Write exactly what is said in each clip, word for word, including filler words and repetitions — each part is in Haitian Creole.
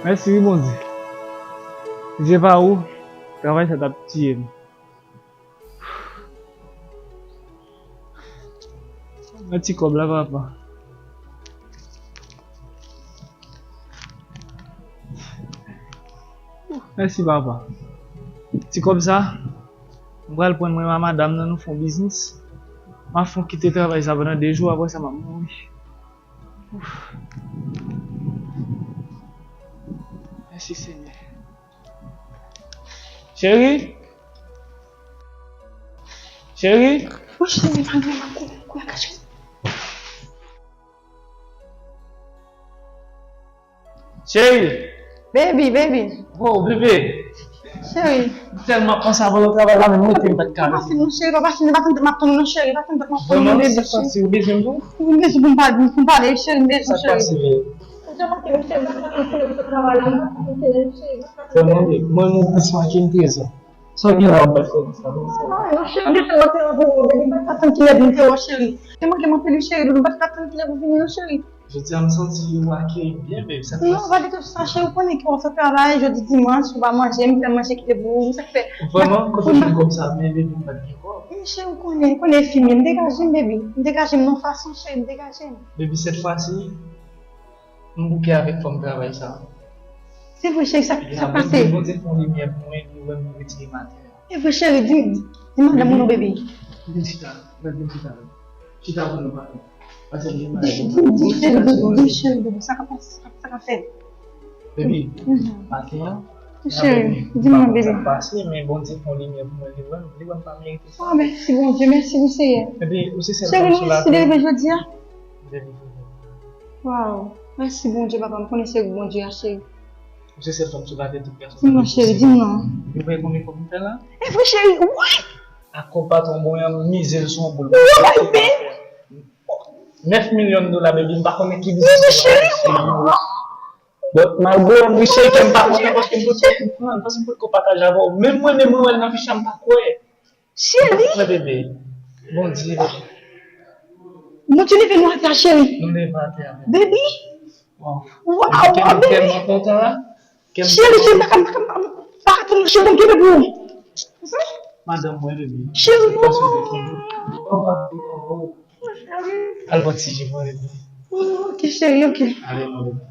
Mèsi wi Bondye. Si se pa ou, travay sa t ap tiye m. Nan ti kòb la, papa. Mèsi, papa. Ti kòb sa, m pral pran mwen ak madanm nan, nou fè yon biznis. M ap fè yon kite travay sa pandan de jou, apre sa, m ap mouri. Ouf. Mèsi, Senyè. Cheri? Cheri? Wi, cheri, pa gen lakou, kouri al kache. Cheri! Baby, baby. Oh, bebe! Cheri. M tèlman panse avè w nan travay la, menm rete m pa t ka rete. Pa pase non, cheri, pa pase, m ap tann, m ap tann non, cheri, pa tann, m ap tann non, bebe. Vrèman, sa k pase, ou bezwen m tou? M bezwen pou m pale, pou m pale, cheri, m bezwen, cheri. Sa k pase, bebe? Ou te manke m, cheri, m ap tann, cheri, pou travay la, m ap tann, cheri. Vrèman, mwen, mwen, mwen, mwen, mwen, mwen, Sa w gen la, w pa fè sa, non, sa. Ah, non, cheri, m te tèlman te anvi wè w, baby, m pa t ka tann kilè pou m te wè w, cheri. Te manke m anpil, wi, cheri, m pa t ka tann kilè pou vini, non, cheri. Jodi a, m santi w akeyi byen, baby, sa k pase? Non, pa ditou sa, cheri, ou konnen ke w ap travay, jodi dimanch, ou pa manje, m fè manje kite pou ou, sa k fè. Vrèman, kote w jwenn kòb sa, men, baby, m pa t gen kòb. Men, cheri, ou konnen, ou konnen fi m ye, m degaje m, baby. M degaje m nan fason, cheri, m degaje m. Baby, sèt fwa si, M bouke avèk fanm travay sa. Se vre, cheri, sa, sa pase. Bondye fè yon limyè pou mwen, li wè m retire m atè a. Se vre, cheri, di, di madanm ou non, baby. Vin chita, vin chita. Chita pou nou pale. Pase m gen bagay pou m pale. Di, di, cheri, baby, di, cheri, baby, sa ka pase, sa ka, sa ka fè. Baby, maten an, cheri, di mwen, baby. Sa pase, men Bondye fè yon limyè pou mwen, li wè m, li wè m pa merite sa. Ah, mèsi, Bondye, mèsi, wi, Senyè. Epi, ou se sèl fanm sou latè. Cheri, nou resi leve jodi a. Baby, Wow. Mèsi Bondye, papa. M konnen se ou Bondye a, cheri. Ou se sèl fanm sou latè, tout gason. Di m non, cheri, di m non. Ou wè konbyen kòb m fè la? E vre, cheri, wi! Ak kòb patwon mwen an, m mize l sou yon boul. Wi, baby! Nèf milyon dola, baby, m pa konnen ki biznis. Wi, cheri, wi! Bon, malgre m ri, cheri, kè m pa kontan paske m pot, paske m pot ko pataje avè w. Menm mwen, menm mwen, wè l nan fich la, m pa kwè. Cheri! Mwen, bebe. Bondye. Bondye leve nou atè a, cheri. Nou leve atè a, bebe. Baby! Wow. Wow, baby. Mwen tèlman kontan la. Cheri, cheri, m pa ka, m pa ka, m pa ka tann, cheri, m kenbe pou ou. Madanm mwen, bebe. Cheri, non. Al pran ti ji pou mwen, bebe. Ok, cheri, ok. Ale, mwen, bebe.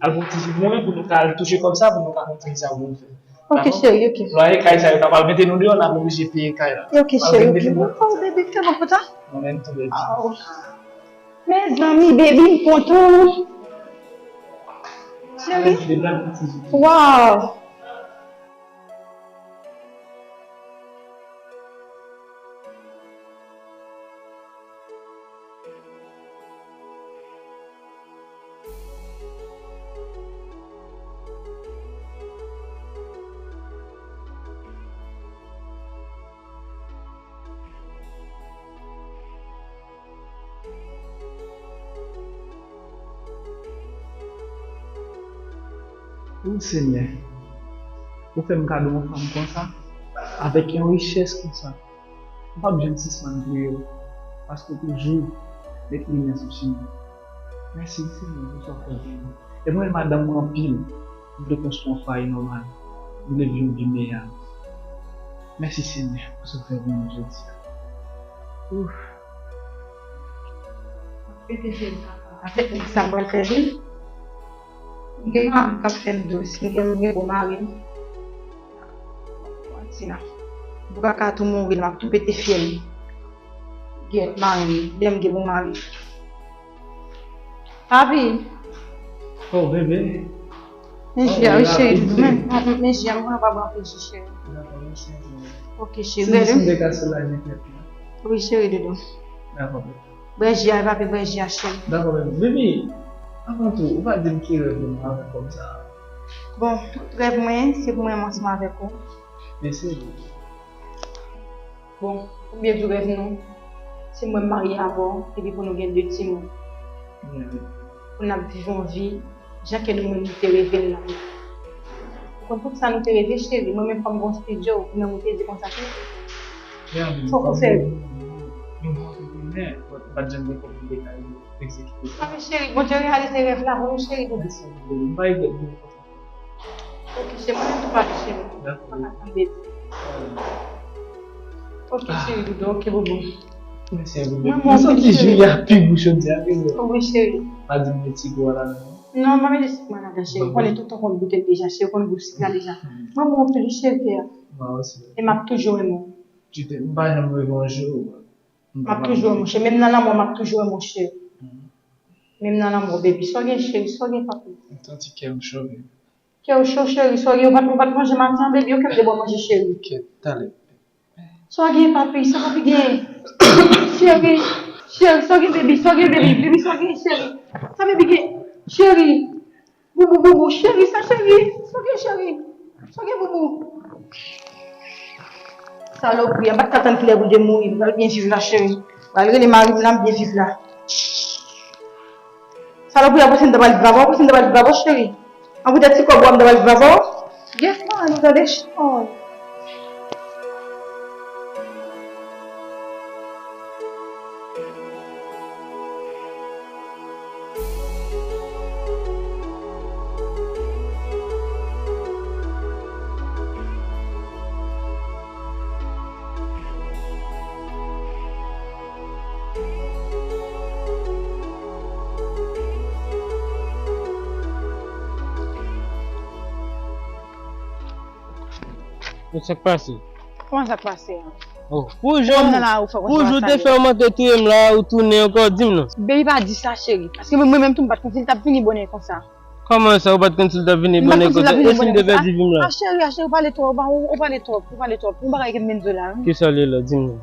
Al pran ti ji pou mwen pou nou ka al touche kòb sa, pou nou ka konn ki sa pou nou fè. Ok, cheri, ok. Lwaye kay sa yo ta pral mete nou deyò, n ap oblije peye kay la. Ok, cheri, ok. Oh, baby, tèlman kontan. Mwen menm tou, baby. Mezanmi, baby, m kontan. Cheri. Wow. O Senyè, ou fè m kado yon fanm konsa, avèk yon richès konsa. M p ap janm sispann priye w, paske w toujou met limyè sou chimen m. Mèsi, Senyè, pou sa w fè pou mwen. E mwen, madanm mwen anpil, m vle konstwi yon fwaye nòmal. M vle viv yon vi meyè. Mèsi, Senyè, pou sa w fè pou mwen jodi a. Ouf. Avèk sa m pral fè vin. M gen mari m k ap fè m dous. M gen, m gen bon mari m. Tina. Bouka ka tou mouri, l ap tou pete fyèl. Gyèt mari m, lè m gen bon mari. Papi. Oh, bebe. Men ji a, wi, cheri, men, men ji a, m konn pa bwè anpil ji, cheri. Dakò, mèsi anpil. Ok, cheri. Si m te ka soulaje tèt mwen. Wi, cheri, doudou. Dakò, bebe. Bwè ji a, papi, bwè ji a, cheri. Dakò, bebe. Bebe, avan tou, ou pa di m ki rèv ou nan avèk kòb sa a. Bon, rèv mwen, se pou mwen renmen ansanm avèk ou. Mèsi, bebe. Bon, pou m byen di w rèv nou, se mwen m marye avè w, epi pou nou gen de timoun. Pou n ap viv yon vi, jan ke nou menm nou te reve l la. Ou konn tout sa nou te reve, cheri, mwen menm fò m gen yon estidyo, ou menm ou te di konsa tou. Fòk ou fè. Yon bon antreprenè, m pa t janm gen kòb pou m te ka egzekite sa. Ah, men cheri, Bondye reyalize rèv la pou nou, cheri, pou nou. Mèsi, bebe. M pa regrèt, bebe. Ok, cheri, mwen menm tou pale, cheri. Dakò. Mwen pa ka tann bebe. Ok, cheri, doudou, ok, bobo. Mèsi, bobo. Mwen, mwen, mwen santi cheri. Jwi a pi gou chòdyè a, pi gou. Wi, cheri. Pa di m mete sik la ladan, non. Non, m pa mete sik mwen ladan, cheri. Ou konnen tonton konn goute l deja, cheri, ou konn gou sik la deja. Mwen, mwen, anpil, cheri, kè a. Mwen osi. E m ap toujou renmen w. M pa janm reve yon jou. M ap toujou renmen w, cheri. Menm nan lanmò, m ap toujou renmen w, cheri. Menm nan lanmò, baby. Sa w gen, cheri? Sa w gen, papi? M santi kè m cho, baby. Kè w cho, cheri? Sa w gen? Ou pa t, ou pa t manje maten an, baby? Yo, kè m te ba w manje, cheri. Kèt, talè. Sa w gen, papi? Sa papi gen? Cheri, cheri, sa w gen, baby? Sa w gen, baby? Baby, sa w gen, cheri? Sa baby gen? Cheri. Boubou, boubou, cheri, sa cheri. Sa w gen, cheri? Sa w gen, boubou? Salopri, a pa t ka tann kilè pou l te mouri. Pral byen viv la, cheri. Pral rele mari m la, m byen viv la. Salopri, a panse m ta pral viv avè w, panse m ta pral viv avè w, cheri. An poutèt ti kòb ou a, m ta pral viv avè w. Yes, man, ou tande, cheri. Sa k pase? Kòman sa k pase a? Oh, pou jan, pou jan w te fè w manke touye m la, ou tounen ankò, di m non. Baby, pa di sa, cheri. Paske mwen, mwen menm tou, m pa t konn si l t ap vini bonè konsa. Kòman sa, ou pa t konn si l t ap vini bonè konsa? E si m te pèdi vi m la? A, cheri, a, cheri, ou pale twòp, ou, ou pale twòp, ou pale twòp. Yon bagay ke m vin di w la, wi. Kisa l ye la? Di m non.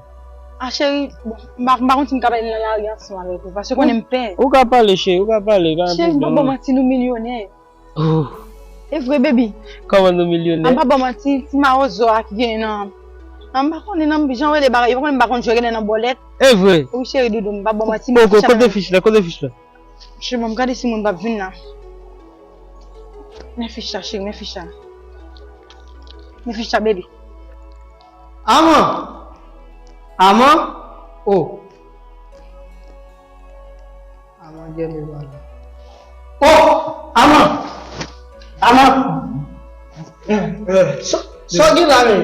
A, cheri, bon, m pa, m pa konn si m ka pale nan lari ansanm avèk ou, paske ou konnen m pè. Ou ka pale, cheri, ou ka pale, pa gen pwoblèm. Cheri, m pa ba w manti, nou milyonè. Oh. E vre, baby. Kòman nou milyonè? A, m pa ba w manti, ti mawozo a ki genyen nan, a, m pa konnen nan, jan w rele bagay, ou pa konnen m pa konn jwe rele nan bòlèt. E vre? Wi, cheri doudou, m pa ba w manti, men kote fich la, kote fich la? Cheri, ban m gade si moun p ap vin la. Men fich la, cheri, men fich la. Men fich la, baby. Aman! Aman! Oh! Aman, gade bal. Oh! Aman! Aman! Sa, sa w gen la, men?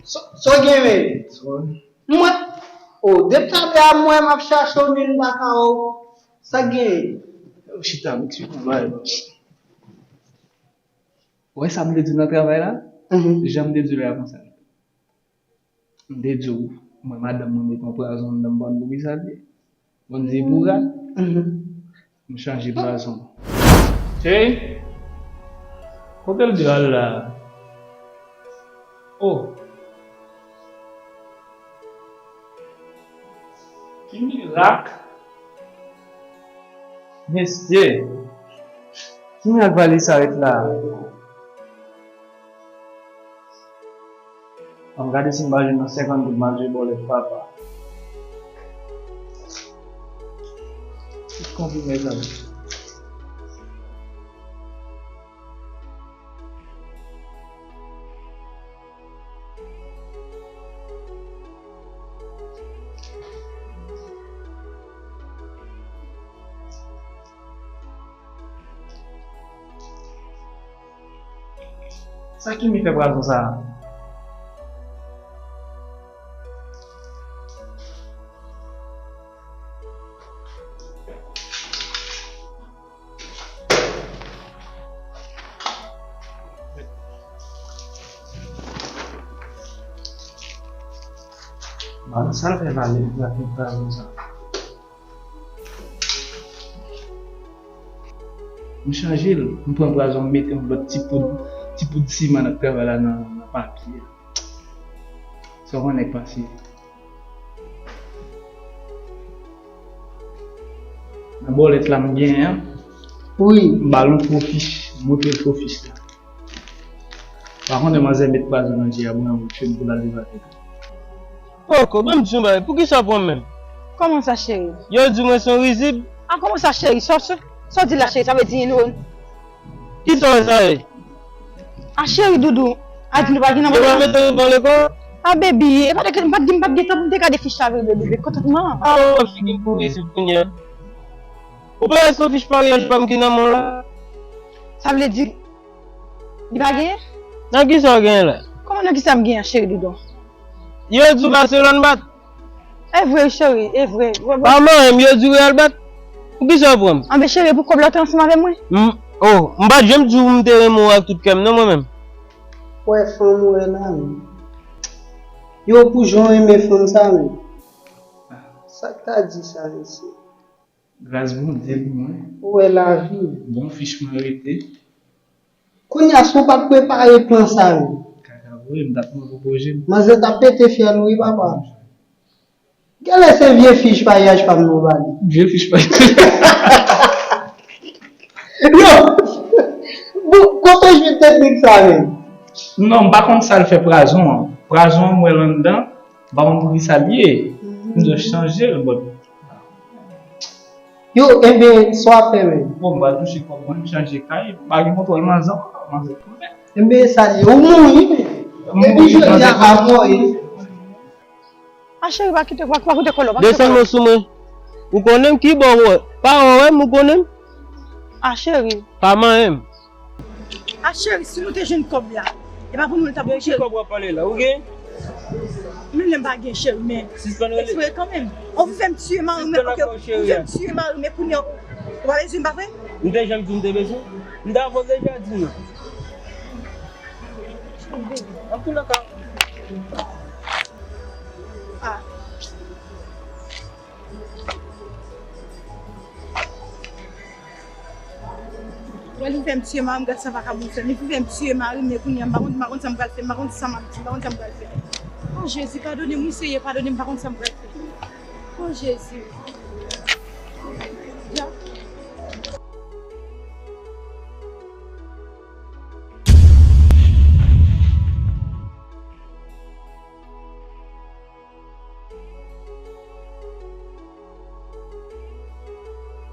Sa, sa w gen, men? Mwen, oh, depi talè a, mwen, m ap chache w, men m pa ka wè w. Sa k genyen? Chita, m eksplike w bagay la. Ou wè sa m te di w nan travay la? Mhm. Jan m te di w la konsa. M te di w, mwen, madanm mwen mete yon pwazon anndan m, pa konn poukisa l ye. Bon, se pou rat. Mhm. M chanje pwazon. Cheri, kote l di w al la? Oh. Ki mirak! Mesye! Ki mirak valè sa ret la? Ann gade si m pa jwenn nan senkant goud m al jwe bòlèt papa. Tout konprime sa. Sa ki mi fè pwazon sa a? Mwen, sa l fè valè, l ap vin pale konsa. M chanje l, m pran pwazon, m mete yon lòt ti poud, ti poud siman nan travay la nan, nan papye a. Sa w konnen k pase. Nan bòlèt la m genyen an. Wi. M ba l yon fo fich, m montre l fo fich la. Pa konnen manzè met pwazon nan dje a, mwen, mwen, m pou l al viv avèk li. Poko, ban m di yon bagay, poukisa w pran m menm? Kòman sa, cheri? Yo di mwen se yon rizib. A, kòman sa, cheri? Sa, sa, sa w di la, cheri, sa vle di nou. Kisa sa ye? A, cheri doudou. A, di nou pa gen nan. Yo pa mete w nan lekòl? A, baby, e pa de, m pa t gen, m pa t gen tan pou m te gade fich la vre, baby, kontantman. A, w ap figi m pou rizib kounye a. Ou pa wè se yon fich paryaj pa m ki nan men w la? Sa vle di, Li pa genyen? Nan kisa w genyen la? Kòman nan kisa m genyen, cheri, didon? Yo di w Barcelone bat. E vre, cheri, e vre. Pa manyen m, yo di w Real bat. Pou kisa w pran m? Anben, cheri, pou kòb la w te ansanm avè mwen? M, oh, m pa t janm di w m te renmen w ak tout kè m, non, mwen menm. Wè, fanm, wè, la, wi. Yo, pou jan w renmen fanm sa, men. Sa k ta di sa, mesye? Gras Bondye pou mwen. Ou wè lavi. Bon fich mwen rete. Kounye a, si w pa t prepare plan sa yo. Kaka vre, m t ap mande pou pwoje m. Manzè t ap pete fyèl ou wi, papa. Genlè se vye fich paryaj pa m nou ba li. Vye fich paryaj. Yo! Bon, kote w jwenn teknik sa menm? Non, m pa konn sa l fè prazon an. Prazon an, m wè l anndan, m pa konn pou ki sa l ye. M dwe chanje l, but Yo, enben, sa w ap fè menm? Bon, m pral touche kòb mwen, m chanje kay, m pa gen kontwòl manzè ankò, manzè konnen. Enben, sa l ye, ou mouri, men. Epi jodi a, a mouri. A cheri, pa kite, pa, pa koute kòlò, pa koute kòlò. Desann men sou mwen. Ou konnen m ki bò w wè. Pa wè m, ou konnen m. A cheri. Pa manyen m. A cheri, si nou te jwenn kòb la, e pa pou nou l t ap cheri. De ki kòb w ap pale la? Ou gen? Menm lè m pa gen cheri, men. Sispann rele. Espere kanmenm. Ou vle fè m tiye mari m, men, ok, ou vle fè m tiye mari m, men kounye a, ou pa bezwen m, pa vre? M te janm di w m te bezwen? M ta fò deja di w. Antouleka. Ah. Wè, li fè m tiye mari m, gad sa vakabon fè. Li fè m tiye mari m, men kounye a, m pa konn, m pa konn sa m pral fè, m pa konn sa m ap di, m pa konn sa m pral fè. Oh, Jezi, padone m, wi, Seyè, padone m, m pa konn sa m pral fè. Oh, Jezi.